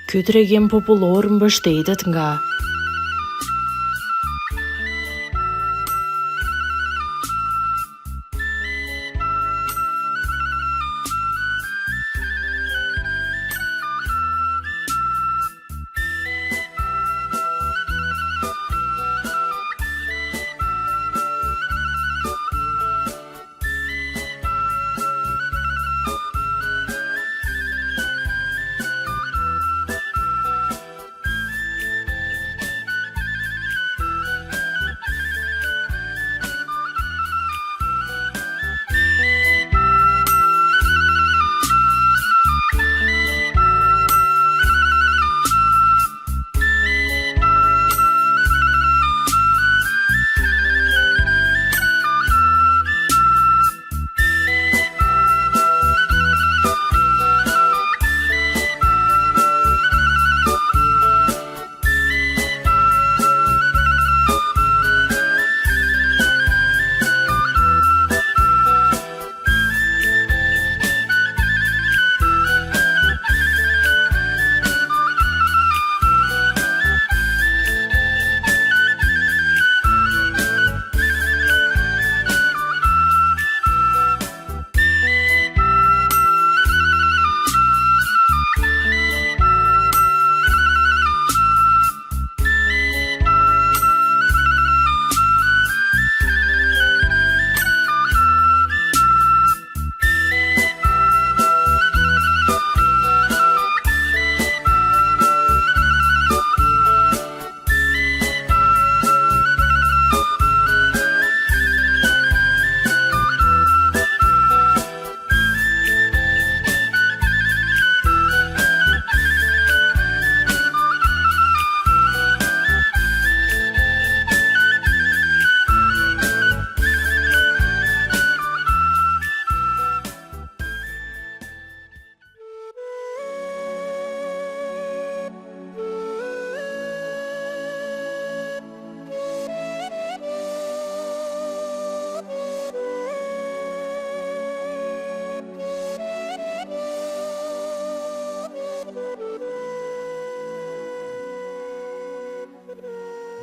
Ky tregim popullor mbështetet nga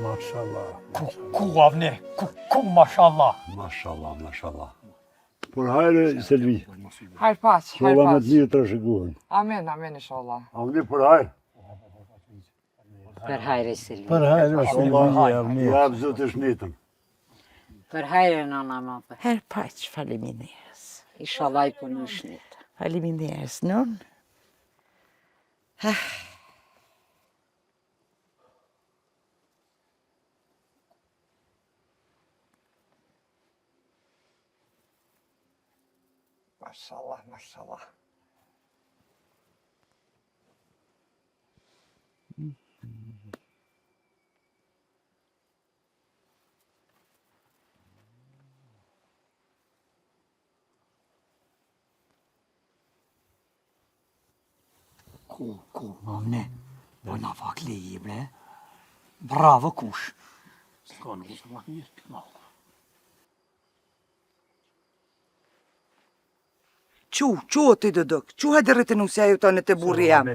Mashallah. Ku, ku, avne, ku, ku, mashallah. Mashallah, mashallah. Për hajrë, Selvi. Hajr paç, hajr Sholla me paç. të mirë të trashëgohen. Amen, amen, inshallah. Avni për hajrë. Për hajrë Selvi. Për hajrë Selvi, Avni. Jap Zoti shnetën. Për hajrë nana madhe. Hajr paç, faleminderit. Inshallah i punu shnet. Faleminderit, non. Ah. Mashallah, mashallah. Ku, ku, avne, po na fakli bre. Bravo kush. S'ka nuk është më mirë, ma. Qu, qu o ti dëdëk, qu hajde rritë nusja ju të në të burri jam.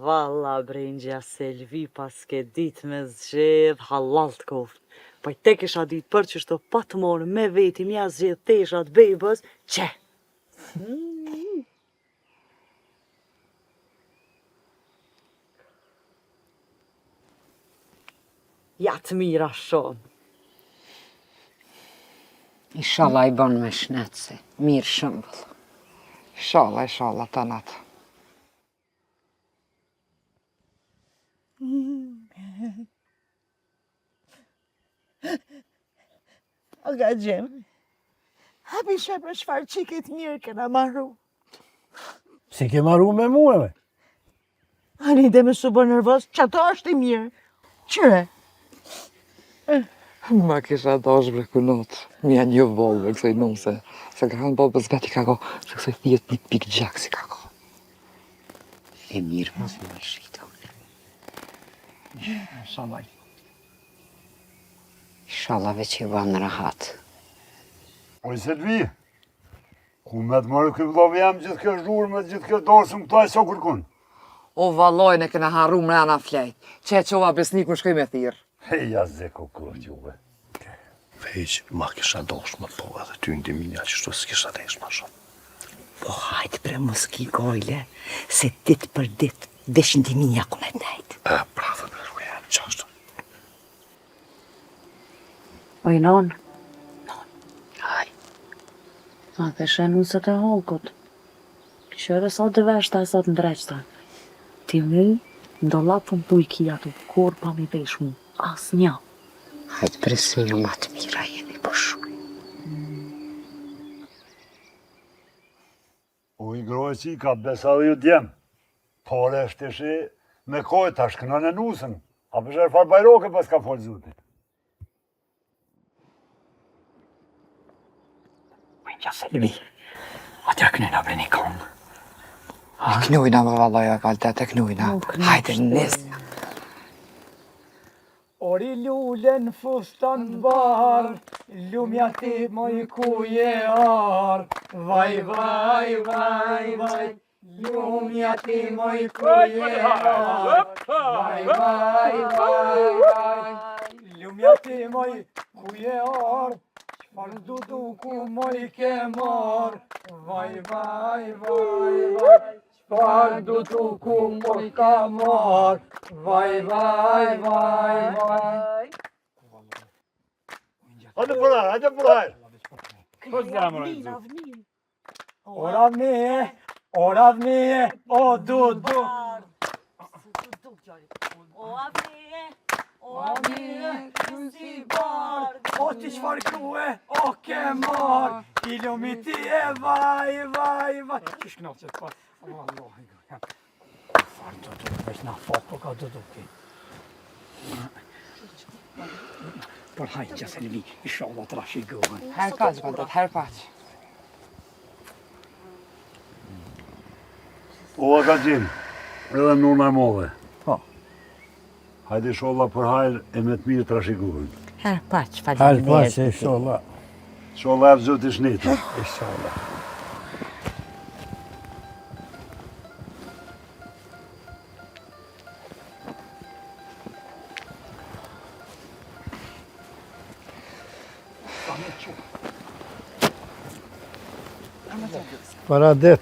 Valla bre Selvi paske dit me zgjedh hallall të koft. Po te kisha dit për qështu pa të morë me veti m'ja zgjedh teshat bebës, qe. Ja të mira shumë. Inshallah i bon me shnet se mirë shëmbull. Inshallah, inshallah, tanat. O Gazem, hapi shepër çfarë çike të mirë kena maru. Si ke maru me mua, me? Ani dhe me s'u bë nervoz, që ato është i mirë. Qyre? Ma kisha dash bre kunot, mja një vollë kësaj nuse, se ka kanë babës veti ka ko, se kësaj thjet një pik gjak si ka ko. E mirë mos më shito. Inshallah. Ishalla veç i ban rahat. Oj Selvi, ku met more ky vllau jem gjithë kjo zhurmë, gjithë kjo darsëm këtu ai s'o kërkun. O vallaj ne kena harru mrena flejt, që e çova Besnikun shkoj me thirr. Hej jazëk o kurt juve. Veç ma kisha dash me po edhe ty n'diminja qështu s'kisha desh ma shumë. Po hajt bre mos ki gajle, se dit për dit veç n'diminja ku me t'nejt. E bravo bre gruja jem qashtu. Oj non. Non. Haj. Ma the sheh nuset e hallkut. Kqyre sa të veshta e sa të ndreqta. Ti mu, n'dollap po m'thuj ki ato, kurrë pa m'i vesh mu. Asnjë. Hajt bre se ju ma të mira jeni po shuj. Oj gra e çika, besa dhe ju djem. Pare është ishi me kojë, tash kënon e nusën. A për shërë farë bajroke pas ka folë Zoti. Qa Selvi, atja knujna bre një konë. E knujna më vallaj e kaltet, e knujna. Hajde, nis. Ori lule në fustan të bardh, lumja ti moj ku je ardh, vaj vaj vaj vaj, lumja ti moj ku je ardh, vaj vaj vaj vaj, lumja ti moj ku je ardh, çfarë duduku moj ke marr, vaj vaj vaj vaj, Çfarë duduku moj ka marr, vaj vaj vaj vaj. Hajde për hajr, hajde për hajr. Ora vnie, ora vnie, o dudu. O avnie, o avnie, si bardh, o ti çfarë grue, o ke marr, i lumi ti e vaj, vaj, vaj. Qysh knaqet pa, vallahi, Farë duduk, veç na foku ka duduki. Por hajt që Selvi, ishalla trashëgohen. Herë paç, vërtet, herë paç. O, a ka gjenë, edhe nona e madhe. Po. Hajde isholla për hajr e me të mirë trashëgohen. Herë paç, faleminderit. Herë paç, isholla. Isholla e Zoti shnetë. Isholla. Para det.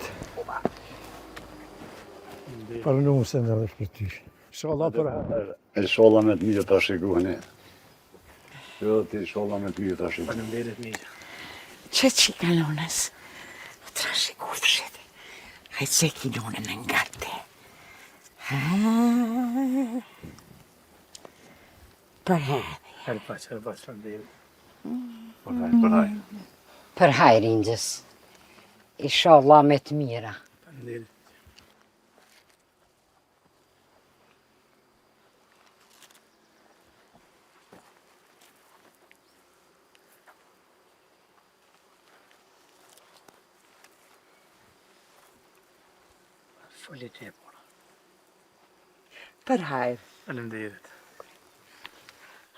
Për nusën edhe për ty. Isholla për hajr. Isholla me të mirë trashëgohen. Jo, ti isholla me të mirë trashëgohen. Faleminderit mixha. Që qika nonës, trashëgofshit. Hajt se ki nonën në ngate. Për hajr. Herë paç, herë paç, faleminderit. Për hajr, për hajr. Për hajr, Inxhës. Ishalla me të mira. Faleminderit. Foli ti e puna. Për hajr. Faleminderit.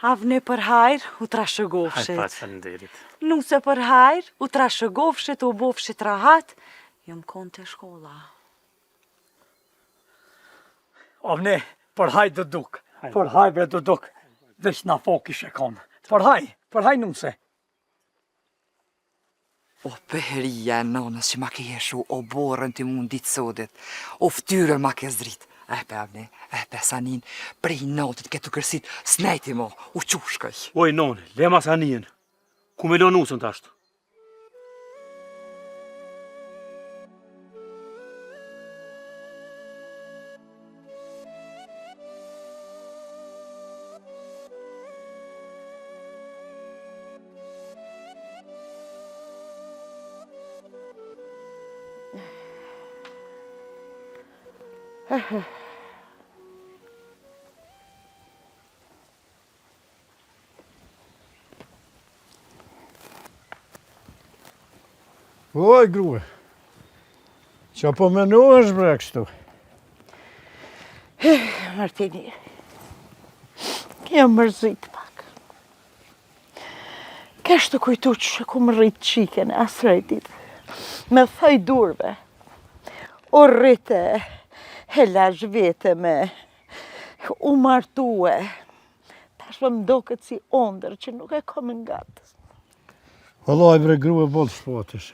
Avni për hajr, u trashëgofshit. Hajt paç, faleminderit. Nuse për hajr, u trashëgofshit, u bofshit rahat, jam konë te shkolla. Avni, për hajr duduk, për hajr bre duduk, veç na foki shekon. Për hajr, për hajr nuse. O pehrija e nonës që ma ke heshu, o borën ti mu n'ditë sodit, o ftyrën ma ke zdrit, e pe Avni, e pe Sanin, prej notit ke të kërsit, s'nejti mo, u qu shkoj. Oj nonë, lema Sanien, ku me lo nusën tasht? Oj, grue, ça po menohesh bre kështu? Martini, jam mërzit pak. Kesh të kujtu që kum rrit qikën, as rritit. Me thoj durve. U rrite, e lash vete me, u martue. Tash më doket si ondër që nuk e kom ngat. Vallai bre grue boll shpatësh.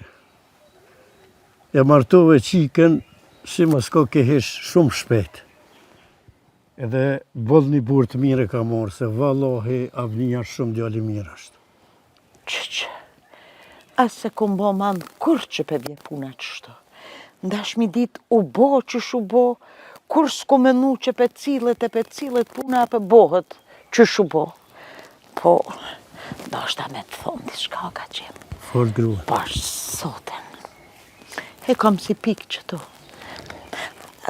E martove qikën si mos koke hiç shumë shpejt. Edhe boll një burrë të mirë e ka marrë, se vallahi Avnia shumë djalë i mirë është. Qyq, as s'e kom bo mend kurrë që pe vje puna qështu. N'dash mi dit u bo qysh u bo, kurrë s'kom menu që pe cillet e pe cillet puna e pe bohet qysh u bo. Po, dashta me të thonë diçka ka qenë. Fort grua. Pash zotin. E kam si pikë qëtu.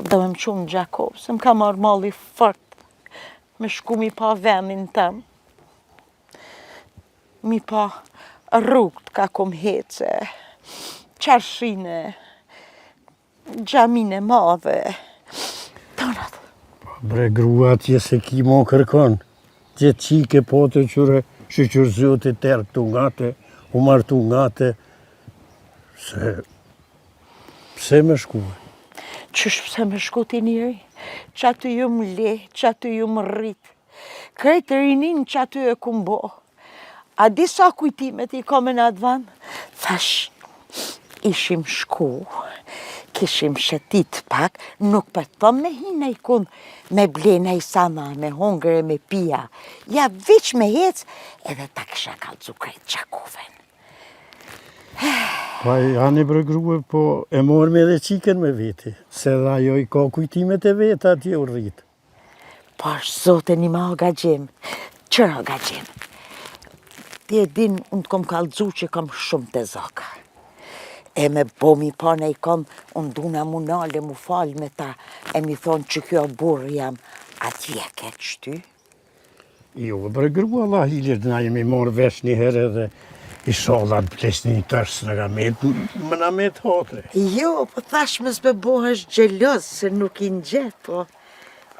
Do me më çu në Gjakovë, se më ka marrë malli fort me shku mi pa venin tem. Mi pa rrugët ka kom hece, çarshine, xhaminë e madhe, tonat. Po bre grua atje s'e ki mo kërkon, gjithë qike po të qyre, shyqyr zotit tërë këtu ngate, u martu ngate, se pse me shku? Qysh pse me shku ti njeri? Qaty jum le, qaty jum rrit, Krejt rininë qaty e kum bo. A di sa kujtimet i kam në atë vend? Thash, ishim shku, kishim shetit pak, nuk po thom me hi najkun, me ble naj sana, me hongër e me pija. Ja, veç me hec, edhe ta kisha kallzu krejt Gjakovën. Pa ani bre grue, po e morëm edhe qikën me veti, se edhe ajo i ka kujtimet e veta atje u rritë. Pash zotin ima aga Xhem, qyr aga Xhem. Ti e din, unë të kom kallzu që kam shumë tezaka. E me bo mi pa nej kon, unë duna mu nale, mu falë me ta, e mi thonë që kjo burrë jam, a ti e ke qëty? Jo, bre grua, Allah ilir, na jemi marrë vesh një herë edhe ishalla të pleqni një tërë s'na ka met, më na met hatre. Jo, po thash mos po bohesh xheloz, se nuk i ngjeh, po.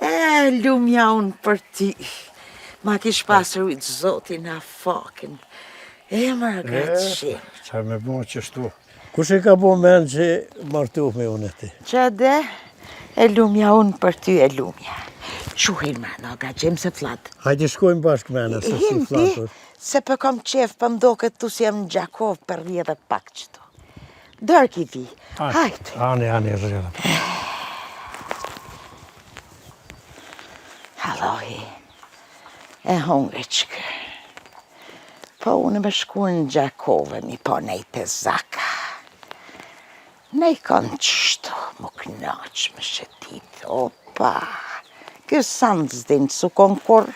E, lumja unë për ty. Ma kish pas rujtë zoti nafaken. E, më rëgrat shumë. Qa me bo qështu? Kush e ka bo men që martu me unë e ti? Që de, e lumja unë për ty e lumja. Qu hin mrena, aga Xhem se fllad. Hajde shkojmë bashkë mrena, se si fllad. Se po kam qef, po m'doket tu si jam në Gjakovë për rrjedhe pak qëtu. Dërë ki vi, hajde. Ani, ani, rrjedhe. Allohi, e hongre qëkër. Po unë me shku në Gjakovë mi pa nej tezaka. Nej kanë qështu, mu knaq me shetit, opa. Ky san s'din s'u kon kurrë.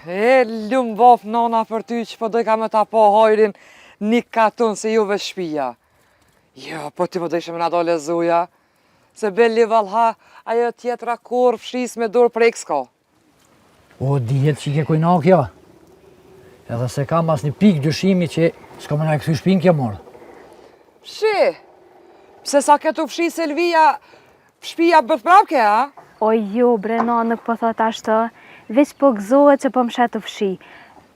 E, lum boft nona për ty që po dojka me ta po hajrin një katun se juve shpia. Jo, po ti po dojshe me na dole zuja, se beli vallha, ajo tjetra kurrë fshis me dorë prek s'ka. O, dihet që ke kujna kjo. Edhe s'e kam asnjë pikë dyshimi që s'ka me na e kthy shpinë kjo more. Shi, pse sa ke tu fshi Selvia, shpia bëth prapë ke, a? O jo, bre na nuk po thot ashtu, veç po gëzohet që po më sheh tu fshi.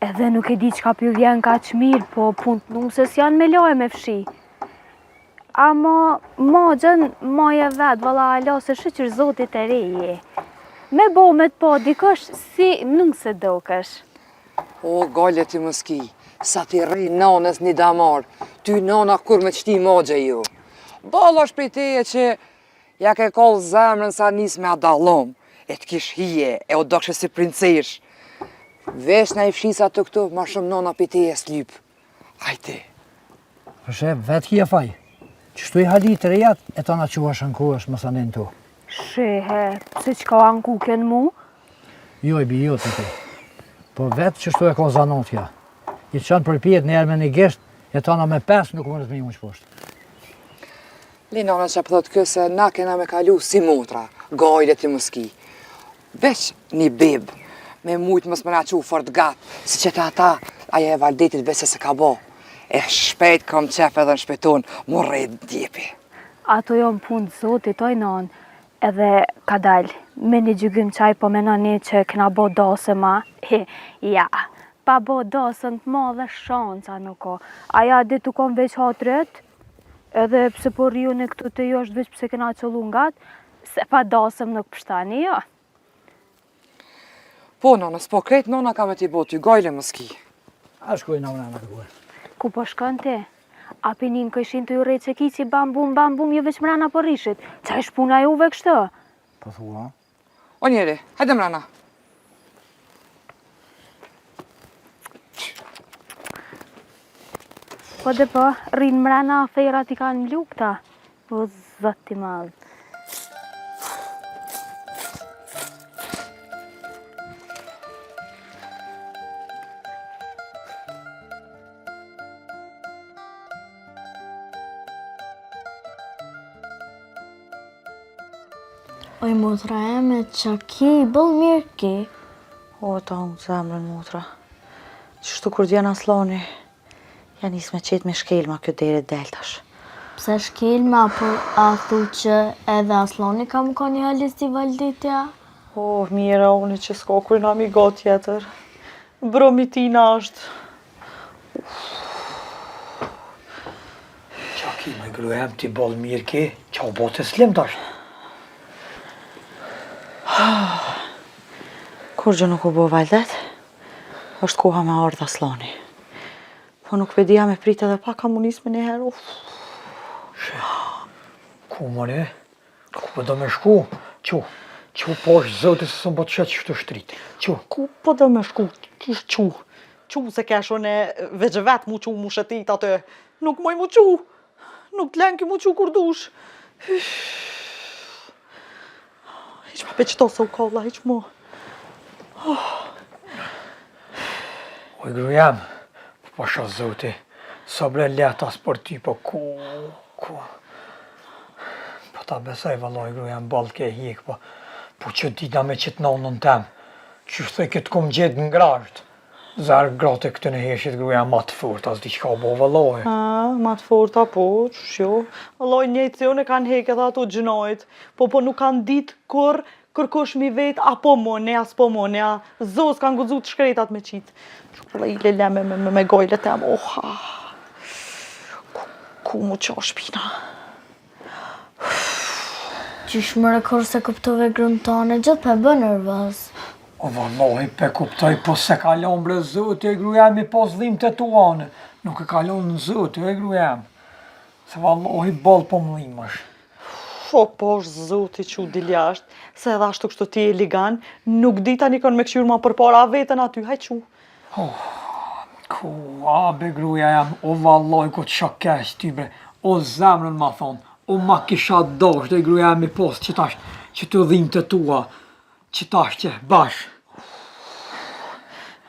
Edhe nuk e di çka p'ju vjen kaq mirë, po punët nuses janë me la e me fshi. Ama, magjen, maje vet, valla hala se shyqyr zotit e re je. Me bo me të po dikush si nuse dokesh. O, gajle ti mos ki, sa t'i rri nanës një damar, ty nana kur me qti magje ju. Boll është prej teje që ja ke kollë zemrën sa nis me adallom, e të kish hije, e o dokshe si princesh. Veç na i fshisa të këtu, ma shumë nana prej teje s'lyp. Hajde. Përse vetë kje faj. Qështu i hali të rejat e ta na quash ankohesh më sa tu. Shehe, pse çka anku kënë mu? Jo, i bi jo të ti. Po vetë qështu e ka zanat kja. I qanë përpjetë një herë me një gisht, e ta na me pes nuk mundet me i ungj poshtë. Le nana që po thotë kjo se na kena me kalu si motra, gajle ti mos ki. Veç një beb, me mujtë mos me na qu fort gat, si që të ata, aja e Valdetit besa se ka bo. E shpejt kom qef edhe në shpi tonë, mu rrit djepi. Ato janë punë të zotit, oj nanë, edhe ka dalë, me një gjykim qaj po menoni që kena bo dasëm a, he, ja, pa bo dasëm të madhe shanca nuk ka. Aja ditë u kon veç hatrit, Edhe pse po rri unë këtu te ju është veç pse kena qëllu ngat, se pa dasëm nuk pshtani, jo. Po, nënës, po krejt nona ka me t'i bo ty, gajle mos ki. A shkoj në mrena të guë. Ku po shkon ti? A pi nin këshin të ju rreh çekiçi, bam bum, bam bum, jo veç mrena po rrishit. Qa ish puna juve kështu? Po thua? O njeri, hajde mrena. Po dhe po, rrinë mrena, aferat i kanë mlu këta. O, zot i madh. Oj motra eme, qa ki, boll mirë ki. O, ta unë zemrën, motra. Qështu kur t'vjen Asllani, ja nis me qetë me shkelma kjo dere del tash. Pse shkelma, po a thu që edhe Asllani ka me kon i halit si Valdetja? O, mjera unë që s'ka kur na mi go tjetër. Bromitina është. Qa ki, moj grua jem, ti boll mirë ki, qa u bo teslim tash? Kurgjë nuk u bo Valdet, është koha me ardhë Asllani. Po nuk pe di a me prit edhe pak a mu nis menjëherë, uf. She, ku more, ku po do me shku, qu, qu poshtë zotit se s'më po të sheh qështu shtrit, qu. Ku po do me shku, qysh qu, qu se kesh unë veç vetë mu qu mu shëtit aty, Nuk muj mu qu. Nuk të len ky mu qu kur dush. Hiç ma peqto se u kolla, hiç mu. Oh. Oj gruja jem, po pasha zoti, s'o bre lehtë as për ty, po ku, ku. Po ta besoj vallaj gruja jem, boll ke hjek, po, po që dita me qitë nonën tem, qysh thoj këtë kum gjetë në grazhd. Zar gratë e këtyne heshit gruja ma të forta, s'di çka u bo vëllai. Ha, ma të forta, po, qysh jo. Vëllai njëjtë si unë e kanë hek edhe ato gjynajt. Po, po nuk kanë ditë kurr kërkush mi vet, a po muni, a s'po muni, a zo s'kanë guxu të shkretat me qitë. Vëllai le le me, me, me, me gojle tem, oh, ha. Ku, ku mu qa shpina. Qysh more kurrë s'e kuptove grun tane, gjithë pe bën nervoz. O vallahi pe kuptoj, po s'e ka lon bre zoti e gruja jem i pas dhimt e tuane. Nuk e ka lon zoti e gruja jem. Se vallahi boll po më dhimesh. Po poshtë zoti qu dil jashtë, se edhe ashtu kështu ti je ligan, nuk di tani kon me kqyr ma përpara veten aty, haj qu. Oh, ku, a be gruja jem, o vallaj ku të shoh keq ty bre, o zemrën ma thonë, o ma kisha dasht e gruja jem i pos që tash, që të dhimt e tua, që tash që bash.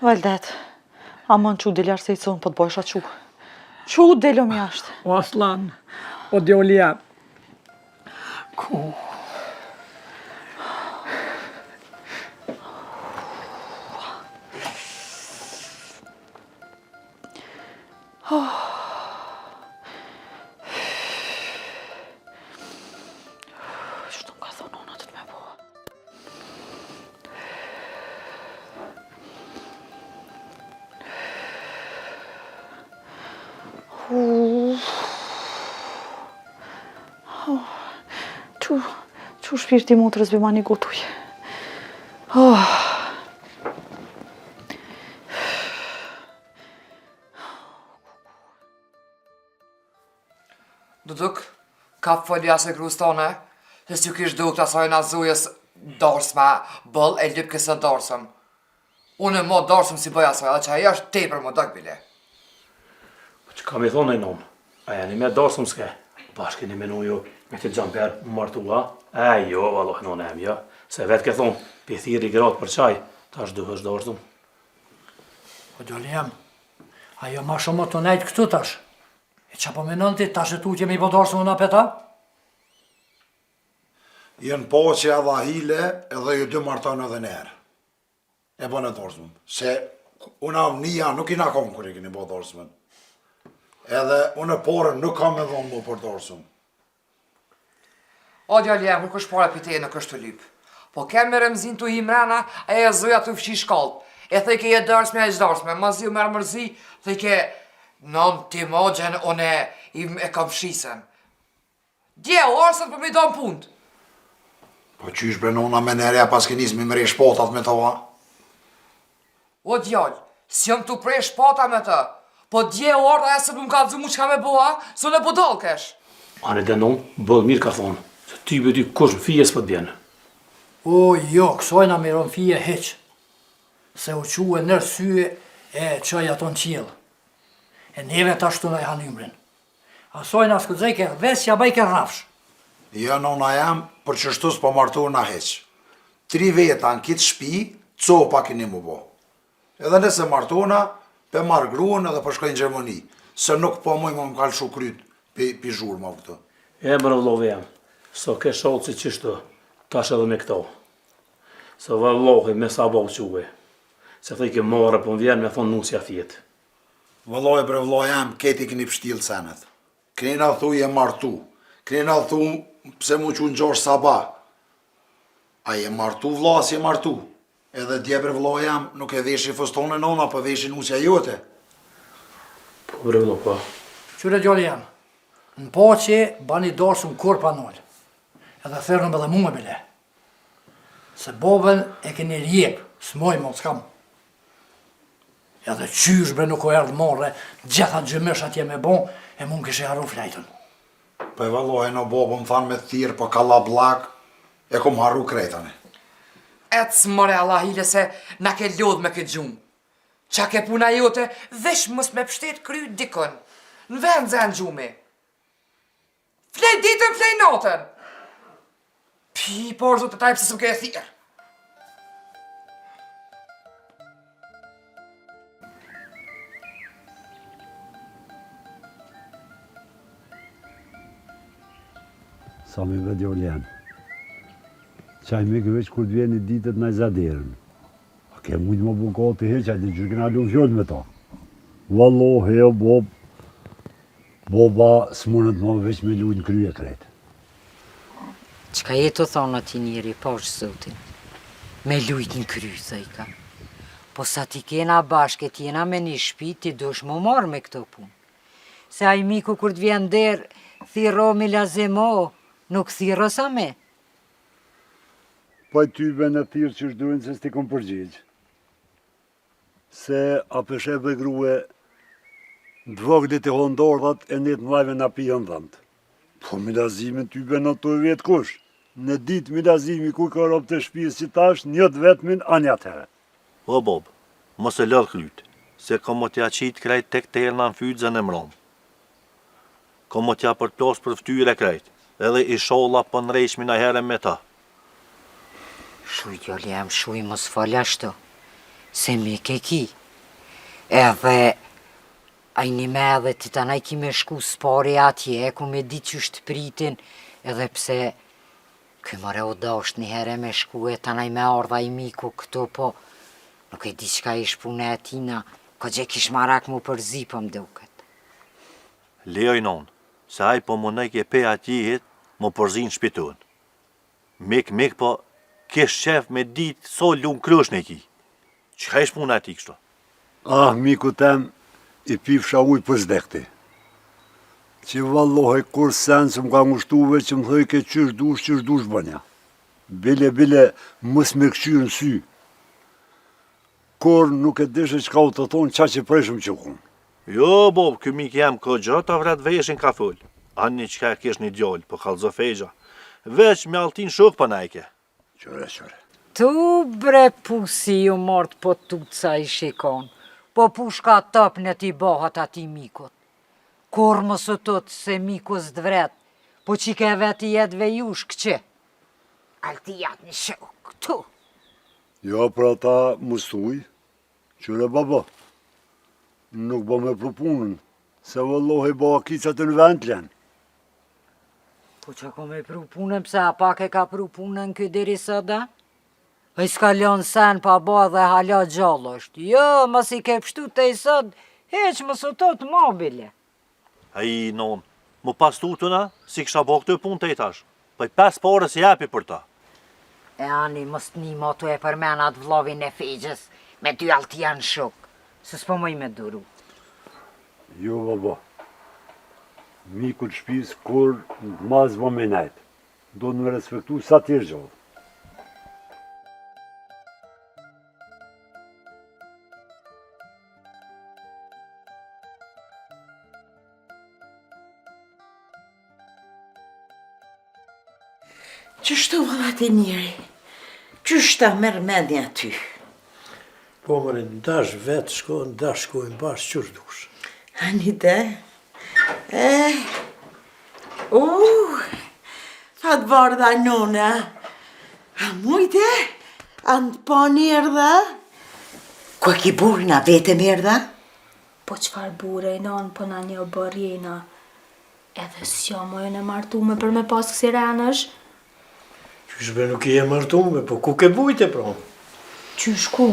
Valdet, aman qu dil jashtë se i conë po të bojsha qu. Qu dilëm jashtë. O Aslan, o djali jem, Ku? Oh. Qështu më ka thonë nona të të me bo. Qu, qu shpirti motrës be ma një gotë ujë. Oh. Duduk, ka folja se grus tone, se s'ju kish dukt asaj na zujës dorsma, boll e lypke së dorsëm. Unë mo dorsëm s'i bëj asaj, edhe që ajo është tepër më dok bile. Po çka me thonë ai nonë? A jeni me dorsëm s'ke? Bash keni menu ju me këtë xhamper mu martu a? E jo, vallah nonë em, jo. Se vetë ke thonë, pi thirri gratë për çaj, tash duhesh dorsëm. Po djali jem, ajo ma shumë të nejtë këtu tash. E qa po menon ti, tash e tutje me i bo dorsëm unë apet a? Janë paqe edhe ahile edhe ju dy marton edhe njerë. E bënë darsmën. Se una nija nuk i nakon kur e keni bo darsmën. Edhe unë pare nuk kam me dhonë mu për darsëm. O djali jem, kurkush pare prej teje nuk është tu lyp. Po kem me Remzin tu hi mrena, e e zoja tu fshi shkallët. E thojke je darsme e çdarsme, mazi u merr mërzi, thojke non ti moxhen une e kam fshisën. Dje, o sot po m'i don punt. Po qysh bre nona menjëherë ja paske nis me mre shpatat me to, a? O djalë, s'jam tu pre shpata me të. Po dje u ardha e sot po më kallzu mu çka me bo, a? Se unë budall kesh. Ani de nonë, boll mirë ka thonë, se ty be ty kush në fije s'po të bjen. O jo, kësajna me i ra n'fije hiq, se u çue nër sy e çoi ato në qiell. E neve tash tu na e han ymrin. Asajna s'guxojke veç ja bajke rrafsh. Jo nona jem, për qështu s'po martohna hiq. Tri veta në kit shpi, copa keni mu bo. Edhe nëse martohna, pe marr gruan edhe po shkoj në Gjermani, se nuk po muj mo më ka lshu kryt pi pi zhurmave këtu. E more vllau jem, s'o ke shallë qështu, tash edhe me këto. Se vallahi me sabah u çue. Se thojke marre po më vjen me thonë nusja fjet. Vëllai bre vëllai jem krejt i keni pshtjellë senet Knena thu je martu Knena thu pse mu çu në gjashtë sabah A je martu vëlla a s'je martu Edhe dje bre vëllai jem nuk e veshi fustonin nona po veshi nusja jote. Po bre vëlla po. Qyre djali jem Në paqe bani darsëm kurr pa nal Edhe thirrnëm edhe mu me bile Se babën e keni rjep s'moj mo s'kam Edhe qysh bre nuk o erdhë marre, gjitha gjymysh atje me bo, e mu më kishe harru flajtën. Po e vallahi no babë më thanë me thirrë, po kallabllak, e kom harru krejt tani. Ec more Allahile se na ke lodhë me këtë gjumë. Qa ke puna jote, veç mos me pshtet kryt dikun. Në vend zen gjumi. Flej ditën, flej natën! Pi, por zotë të taj pse s'më ke thirrë. Sa mi vetë jo lenë. Qaj mik veç kur të vjen një ditët në zaderën. A ke mujtë më bu gati hiq, a di që kena lu fjollë me ta. Vallohi, o bob, boba s'mundet më veç me lujtë në krye krejt. Çka je tu thonë ti njeri, paç zotin, me lujtë në kry, thojka. Po sa ti kena bashkë e t'jena me një shpi, ti dush mu marrë me këto punë. Se ai miku kur të vjen n'derë, thirro Milazim o, nuk thirro Sami. Po ty be në thirrë që duhen se s'ti kom përgjigj. Se a pe sheh be grue, të voglit i hon dordhat e ne të mdhajve na pihen dhëmbët. Po Milazimin ty be në të vjetë kush? Në ditë Milazimi ku ka robt e shpisë që tash, një të vetmin, ani atëherë. O bab, mos e lodh kryt, se kom me t'ja qit krejt tek terna në fytëzën e mram. Kom me t'ja përplas për ftyre krejt, edhe ishalla po ndreqmi najherë me ta. Shuj djali jem shuj mos fol ashtu se mik e ki edhe ai nime edhe ti tanaj ki me shku s'pari atje ku me dit qysh të pritin edhe pse ky more u dasht një here me shku e tanaj me ardh ai miku këtu po nuk e di çka ish puna e tina koxha kish marak mu përzi po m'duket. Lejoj nonë, se ai po munojke pe atjehit mu përzi në shpi tonë. Mik mik po kish qef me dit sa lun kroshin e ki. Çka ish puna e tij kështu? Ah mikut tem i pifsha ujë për s'dekti. Që vallohi kurr sen s'më ka ngushtue që më thojke qysh dush qysh dush bënja. Bile bile mos me kqyr në sy. Kurr nuk e dishe çka u tu thonë qaq i prejshëm që u kon. Jo bab ky mik jem koxha ta vret veshin ka fol ani çka e kish ni djal po kallzo fexha veç me alltin shok po najke. Qyre qyre. Tu bre pusi ju mort po tuca i shikon po pushka top në t'i bahet atij mikut kurr mos u tut se miku s'të vret po qika e vet i jetëve jush kqy Altijat një shok tu. Jo për ata mos thuj Qyre baba, nuk bo me pru punën, se vëllohi bakicat në vend t'len. Po ça ka me pru punën, pse a pak e ka pru punën ky deri sot, a? Ai s'ka lënë sen pa bo dhe hala gjallë është. Jo, mos i ke pshtu tej sot, hiç mos u tut mo bile. Ai, nonë, mu pas tutuna, s'i kisha bo këto punë tej tash. Po i pes pare s'i jepi për ta. E ani, mos të nimo tu e përmen atë vllavin e Fexhës, me dy allti janë shok, se s'po muj me duru. Jo, baba. Miku të shpis kur ma s'bo me nejt. Do me respektu sa t'jesh gjallë. Qështu valla ti njeri? Qysh ta merr mendja ty? Po more, n'dash vetë shko, n'dash shkojmë bashkë, qysh dush. Ani de, eh, uh, Fatbardha nona, a mujte, a në të pa erdha? Ku e ki burrin, a vetem erdha? Po çfarë burre, nonë, po na një oborr jena. Edhe s'jam moj unë e martume për me pas kësi renësh. Qysh be nuk je e martume, po ku ke bujte pra? Qysh ku?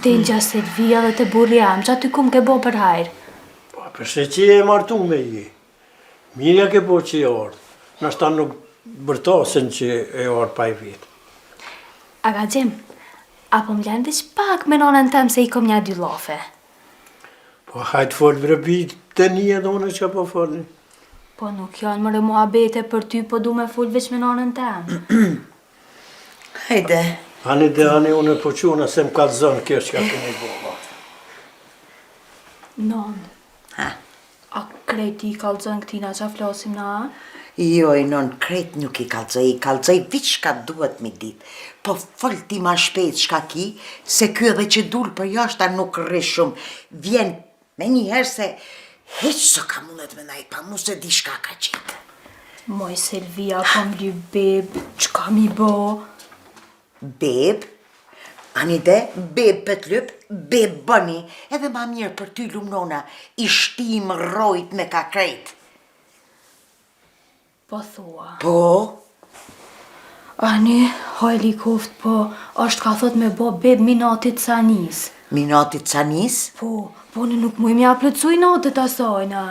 Te nxha Selvia dhe te burri jem, qaty ku m'ke bo për hajr. Po, përse që je e martume je? Mirë ja ke bo që je ardhë, nashta nuk bërtasin që je ardhë pa i vetë. Aga Xhem, a po m'len veç pak me nonën tem se i kom nja dy llafe? Po hajt fol bre bijë të ni edhe unë çka po folni. Po nuk janë more muhabete për ty, po du me fol veç me nonën tem. Hajde. Ani de ani unë po çuna se më kallzon kjo çka keni bo. Nonë. Ha. A krejt i kallzon këtina ça flasim na a? Jo oj non krejt nuk i kallzoj, i kallzoj veç çka duhet me dit. Po fol ti ma shpejt çka ki, se ky edhe që dul përjashta nuk rri shumë, vjen menjëherë se hiç s'ka mundet me najt pa mu s'e di çka ka gjetë. Moj Selvia po m'lyp bebë, çka mi bo? Bebë, ani de, bebë pe t'lyp, bebë bëni, edhe ma mirë për ty lumnona, i shtim rrojt me ka krejt. Po thua. Po. Ani, hajli koft, po, është ka thot me bo bebë m'inatit Sanis. M'inatit Sanis? Po, po ne nuk mujmë ja plotësu inatet asajna.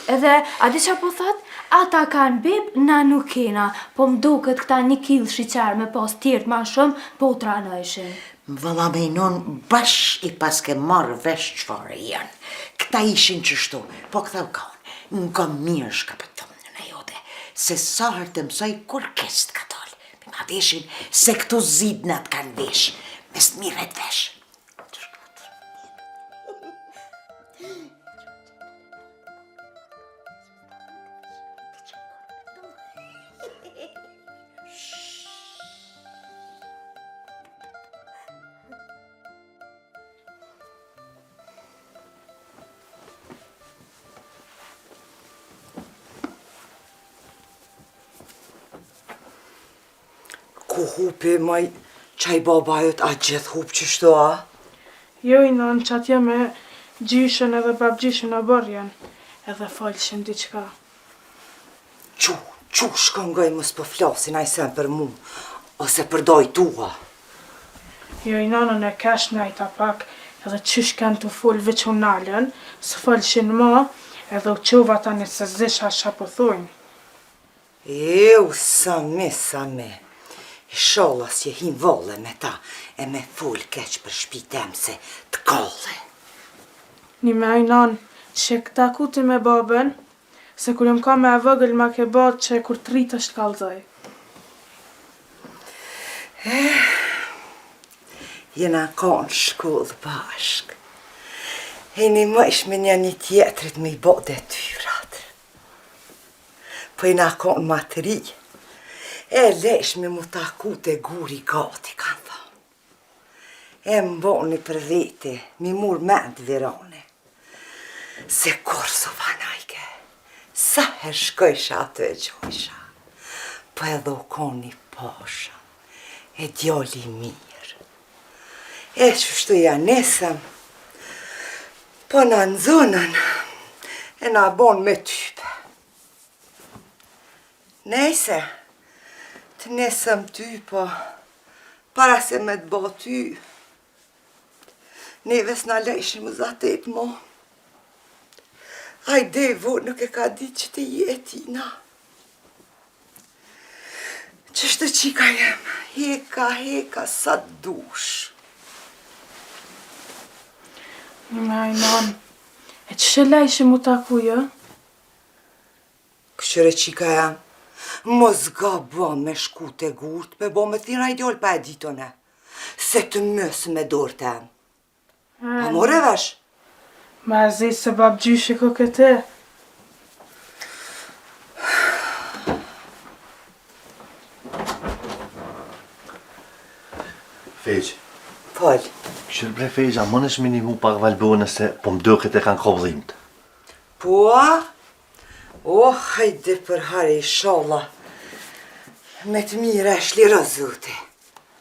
Edhe, a di ça po thot? Ata kanë bebë, na nuk kena, po m'duket këta një killë sheqer me pas tjertë ma shumë, po u tranojshin. Valla moj non bash i paske marrë vesh çfarë janë. Këta ishin qështu, po këta u kanë. Nga mirë shka po t'thom nëna jote, se sa herë të mësoj kurrë s'të ka dalë. Me ma veshin, se këtu zidnat kanë vesh, me s'të mirret vesh. Ku hupi moj qaj baba jot a gjithë hup qështu a? Jo oj nonë qatje me gjyshen edhe babgjyshin në oborr janë edhe folshin diçka. Çu, çu shko ngoj mos po flasin naj sen për mu ose për dajt tua. Jo oj nonë unë kesh nejta pak edhe qysh kanë tu fol veç u nalën s'folshin mo edhe u çova tani se s'disha ça po thojnë. Eu Sami, Sami, ishalla s'je hi n'valle me ta e me fol keq për shpi tem se të kalle. Nime oj non, ç'je taku ti me babën, se kur jom kan ma e vogël ma ke ba që kur të rritesh të kallzoj. Eh, jena kon n'shkollë bashkë. E nimojshme njani tjetrit me i bo detyrat. Po jena konë ma të ri. E lejshme mu taku te guri gati, kanë thonë. E m'boni për vete, m'i mur mend virone. Se kurrë s'u vanojke, sa herë shkojsha aty e gjojsha. Po edhe u konë i pashëm, e djali i mirë. E qështu ja nisëm, po na nxonën, e na bon me type. Nejse, të nisëm ty, po para se me të bo ty, neve s'na lejshin mu zatet mo. Ai deri vonë nuk e ka ditë që ti je e tina. Qështu qika jem, heka, heka, sa dush. Një me aj nanë, e qysh e lejshin mu taku, jo? Kqyre qika jem, mos gabo me shku te gurt, me bo me thirr naj djalë pa e ditë une, se të mys me dorë tem. A more vesh? Ma e zi se babgjyshi ko këte. Fexhë. Fol. Kqyr bre Fexhë, a mundesh me nimu pak Valbonës se po m'duket e kanë kap dhimt. Po a? O, hajde për hajr, ishalla. Me të mirë e shliro Zoti.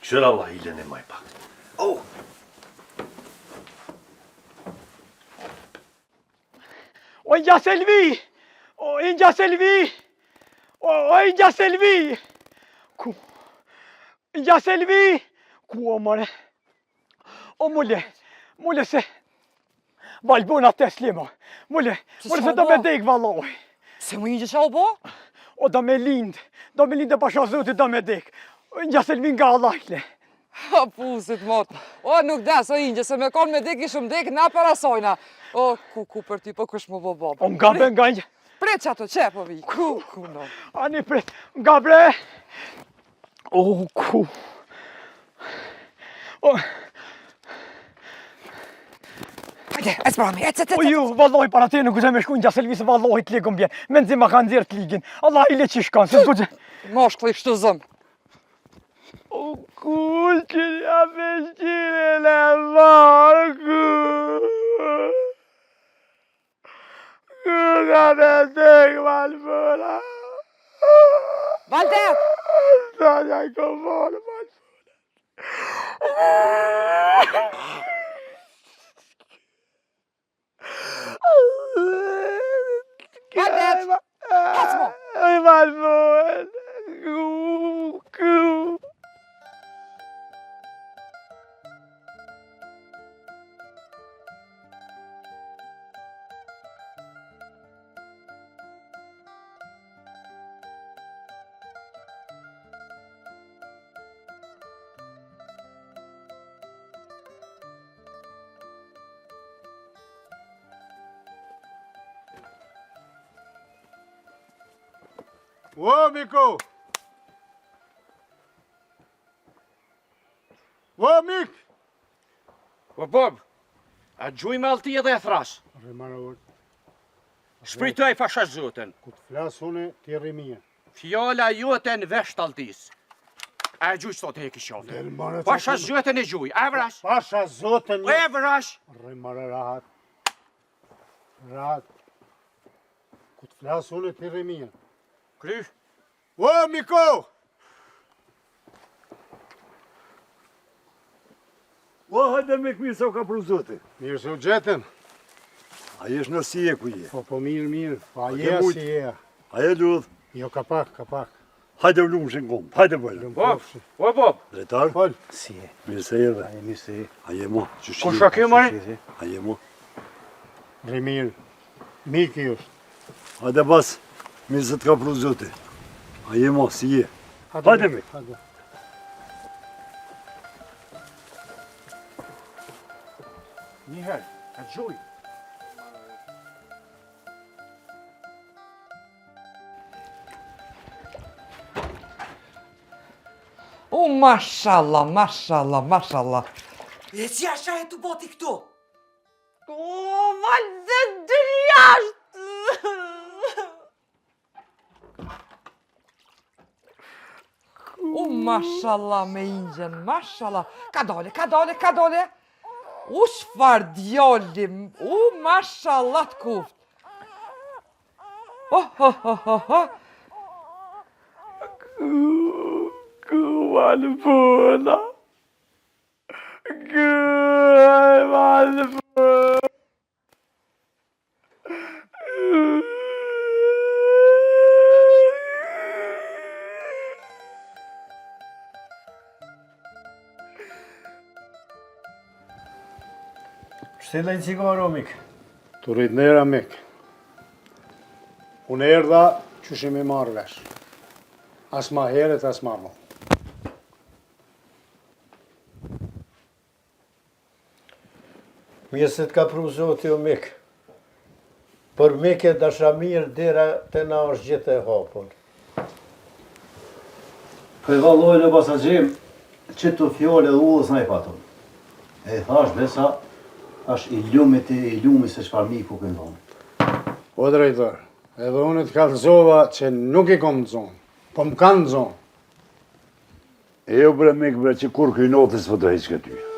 Kqyr Allah, ile një maj pak. Oh. O Inja Selvi! O Inja Selvi! O, o Inja Selvi! Ku? Inja Selvi! Ku o more? O mule, mule se Valbona teslimo. Mule, mule se do me dek valloj. Se më një që u bo? O do me lind, do me lind e pasha zotit do me dek. Inja Selvi nga Allahile. O pusit mot. O nuk des, o Inja, se me konë me dek ishëm dek na para sojna. O ku ku për ty, po kush më bo babë. O nga bre nga Inja. Prit që ato qe po vi, ku ku no. Ani prit, nga bre. O ku. O Hajde, ec para mi, ec, ec, ec. O ju, valloj para te nuk guxoj me shku Inja Selvi se valloj të ligën bjen. Menzi ma ka nxjerr të ligin. Allah i le që shkon, se s'guxoj. Mashkulli kështu zëm. O ku që ja me shqire e vargu. Ku ka me dek Valbona. Valdet! Sa ja ko volë Valbona. Valdet! Ec mo! Oj Valbona. Ku, ku. O, Miko! O, Mik! O, Bob, a gjuj me allti edhe e thras. Shpritoj pasha Zotin. Ku të flas une, ti rri mirë. Fjala jote në vesh t'alltis. A e gjuj që të heki qafe. Pasha Zotin e gjuj, a e vrash? Pasha Zotin... E vrash? Rri more rahat. Rahat. Ku të flas une, ti rri mirë. Kry? O, Miko! O, hajde mik mirë se u ka pru zoti. Mirë se u gjetëm. A jesh në si je ku je? Po, po mirë, mirë. Po, a je si je? A je lodh? Jo, ka pak, ka pak. Hajde u lumshin komt, hajde bëjnë. Bob, o Bob. Drejtar? Pol. Si je? Mirë se erdhe. A je mirë se je. A je mo? Qysh Kush a ky more? A je mo? Rri mirë. Miki është. Hajde bas, mirë se të ka pru zoti. A je mo, si je? Hajde mik. Hajde. Një herë, e gjuj. U, mashallah, mashallah, mashallah. E që asha e të boti këtu? O, Valdet dil jashtë! U, mashallah me Ingjën, mashallah. Ka dole, ka dole, ka dole. U, çfarë djali, u, mashallah të kuft. Oh, ho, ho, ho, ho. Ku, ku, Valbona. Ku, Valbona. Sille një cigare, o mik. Të rritë ndera, mik. Unë erdha qysh jemi marrë vesh. As ma herët, as ma vonë. Mirë se të ka pru zoti o mik. Për mik e dashamirë dera te na është gjithë e hapun. Po vallahi në basaxhim, qëto fjalë edhe udhës na i patëm. E i thash besa, thash i lumi ti, i lumi se çfarë miku ke dhonë. O drejtor, edhe unë të kallzova që nuk i kom zonë, po më kanë zonë. E jo bre mik bre që kur krynotë s'po të heq këty.